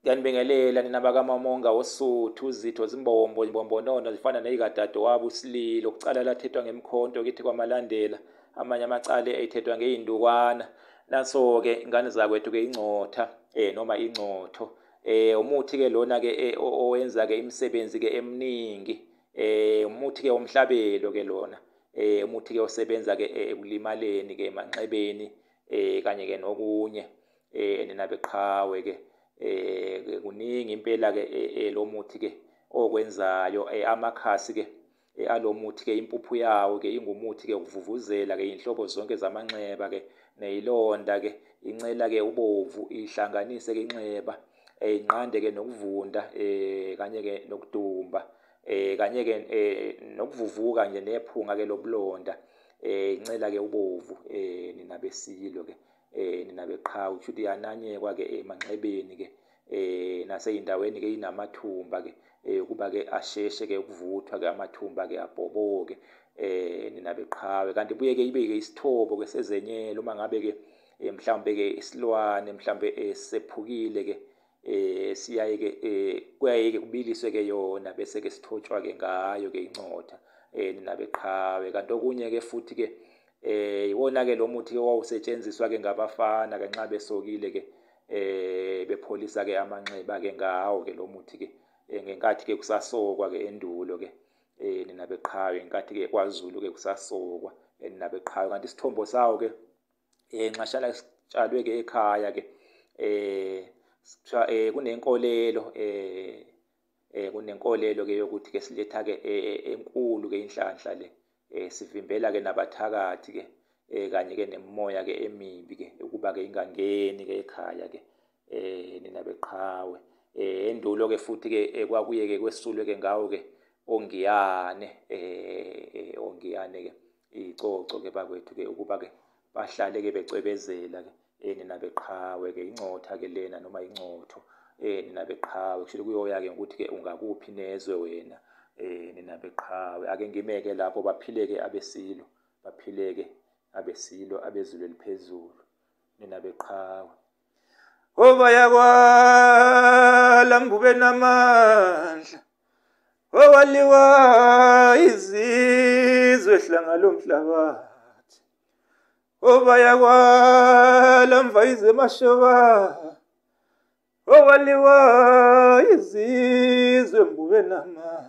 Ngiyanibingelela nina bakaMamonga woSuthu, izitho zimbombo zimbombonono zifana nezikadadewabo uSililo. Kucala lathethwa ngemkhonto kithi kwaMalandela, amanye amacala ethethwa ngey'ndukwana. Naso-ke ingane zakwethu-ke ingcotha noma ingcotho. Umuthi-ke lona-ke owenza-ke imisebenzi-ke eminingi. Umuthi-ke womhlabelo-ke lona. Umuthi-ke osebenza-ke ekulimaleni-ke emanxebeni kanye-ke nokunye. Nina beqhawe-ke. Kuningi impela ke lo muthi ke okwenzayo. Amakhasi ke alomuthi ke impuphu yawo ke ingumuthi ke ukuvuvuzela ke inhlobo zonke zamanxeba ke nezilonda ke, incela ke ubovu, ihlanganise ke inxeba, inqande ke nokuvunda kanye ke nokudumba, kanye ke nokuvuvuka nje nephunga ke lobulonda, incela ke ubovu nina besilo ke, nina beqhawe. Kusho ukuthi iyananyekwa ke emanxebeni ke nasey'ndaweni ke inamathumba ke, ukuba ke asheshe ke ukuvuthwa ke amathumba ke abhoboke, nina beqhawe. Kanti buye ke ibe ke isithobo ke sezenyelo uma ngabe ke mhlawumbe ke isilwane mhlawumbe sephukile ke, siyaye ke kuyaye ke kubiliswe ke yona bese ke sithotshwa ke ngayo ke incotha, nina beqhawe. Kanti okunye ke futhi ke iwona ke lo muthi owawusetshenziswa ke ngabafana ke nxa besokile ke, bepholisa ke amanxeba ke ngawo ke lo muthi ke, ngenkathi ke kusasokwa ke endulo ke, nina beqhawe, ngenkathi ke kwaZulu ke kusasokwa, nina beqhawe. Kanti isithombo sawo ke nxashana sitshalwe ke ekhaya ke, kunenkolelo kunenkolelo ke yokuthi ke siletha ke enkulu ke inhlanhla le, sivimbela ke nabathakathi ke, kanye ke nemimoya ke emibi ke ukuba ke ingangeni ke ekhaya ke, nina beqhawe. Endulo ke futhi ke kwakuye ke kwesulwe ke ngawo ke ongiyane, ongiyane ke icoco ke bakwethu ke ukuba ke bahlale ke becwebezela ke, nina beqhawe ke. Incotha ke lena noma incotho, nina beqhawe. Kusho kuyoya ke ukuthi ke ungakuphi nezwe wena, nina beqhawe. Ake ngimeke lapho, baphileke abesilo, baphileke abesilo abezulu eliphezulu, nina beqhawe. Obayakwala mbube namandla, owaliwa izizwe hlanga lomhlabathi, obayakwala mvayize mashoba, owaliwa izizwe mbube namandla.